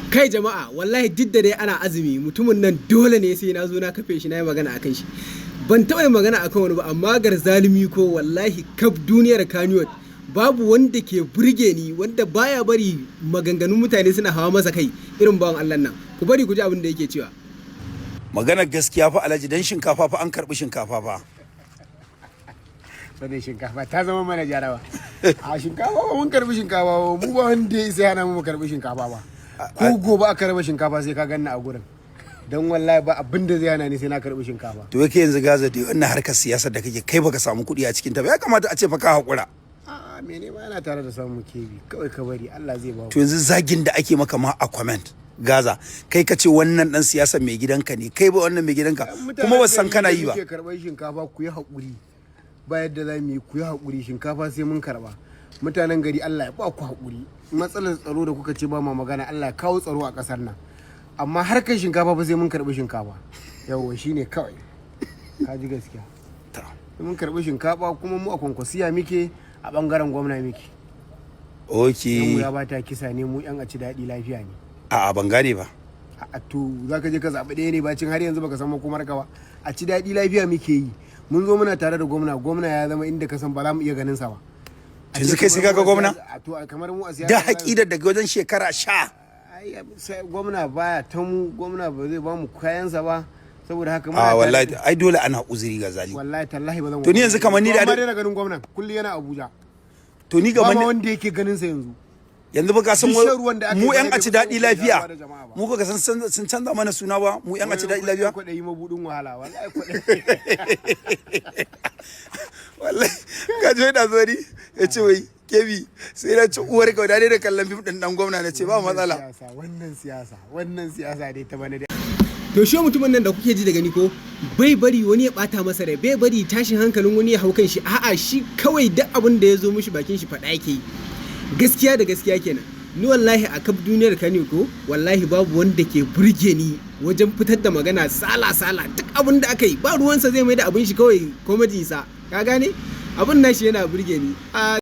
Kai jama'a, wallahi duk da dai ana azumi, mutumin nan dole ne sai na zo na kafe shi na yi magana akan shi. Ban taɓa yin magana akan wani ba, amma Garzali ko wallahi kaf duniyar Kannywood babu wanda ke burge ni, wanda baya bari maganganun mutane suna hawa masa kai irin bawan Allah nan. Ku bari ku ji abin da yake cewa. Maganar gaskiya fa, Alhaji, dan shinkafa fa an karbi shinkafa fa. Sanin shinkafa ta zama mana jarawa a shinkafa ba. Mun karbi shinkafa ba, mu ba wanda ya sai hana mu karbi shinkafa ba. Ko gobe aka raba shinkafa sai ka ganna a gurin, don wallahi ba abin da zai hana ni sai na karbi shinkafa. To yake yanzu Gaza da wannan harkar siyasar da kake, kai baka samu kuɗi a cikin ta ba, ya kamata a ce fa ka haƙura. A mene ma yana tare da samun kebi, kawai ka bari Allah zai ba mu. To yanzu zagin da ake maka ma a comment, Gaza, kai ka ce wannan dan siyasa mai gidanka ne, kai ba wannan mai gidanka kuma ba san kana yi ba. Muke karɓar shinkafa, ku yi haƙuri, ba yadda za mu yi, ku yi haƙuri, shinkafa sai mun karɓa. Mutanen gari, Allah ya ba ku haƙuri. Matsalar tsaro da kuka ce ba ma magana, Allah ya kawo tsaro a ƙasar nan, amma harkar shinkafa ba sai mun karɓi shinkafa. Yawwa, shine kawai, ka ji gaskiya. Sai mun karɓi shinkafa, kuma mu a Kwankwasiya muke, a ɓangaren gwamna muke. Yan wuya ba ta kisa ne, mu yan a ci daɗi lafiya ne. A'a, ban gane ba. A to za ka je ka zaɓi ɗaya ne bacin har yanzu baka san makomar ka ba? A ci daɗi lafiya muke yi. Mun zo muna tare da gwamna, gwamna ya zama inda ka san ba za mu iya ganin sa ba. A Yanzu ce kai sai kamar kaga mu a gwamna? A to kamar mu a siyasa Da haƙidar daga wajen shekara 10. Ai, sai gwamna baya ta mu, gwamna ba zai ba mu kayansa ba, saboda haka muna A tare wallahi ai dole ana uzuri ga Zali. Wallahi tallahi ba zan. To ni yanzu kamar ni da- Amma daina ganin gwamnan, kullum yana Abuja. To ni Ba gaban ma wanda yake ganin sa yanzu. Yanzu ba ka san Duk shan ruwan da aka yi mu yan ba a ci zai daɗi fi lafiya da jama'a ba. Mu ka san sun canza mana suna ba, mu yan a ci daɗi lafiya. Kwaɗayi mabuɗin wahala, wallahi kwaɗayi. Wallahi ka je da zori ya ce wai kebi sai na ci uwar ka da da kallon fim din dan gwamna, na ce ba matsala. Siyasa, wannan siyasa, wannan siyasa dai ta bana dai. To shi mutumin nan da kuke ji da gani ko, bai bari wani ya bata masa rai, bai bari tashin hankalin wani ya hau kan shi. A'a, shi kawai duk abin da ya zo mishi bakin shi faɗa yake yi, gaskiya da gaskiya kenan. Ni wallahi a kaf duniyar Kano ko wallahi babu wanda ke burge ni wajen fitar da magana sala sala. Duk abin da aka yi ba ruwansa, zai mai da abin shi kawai comedy sa. Ka gane, abin nashi yana burge ni a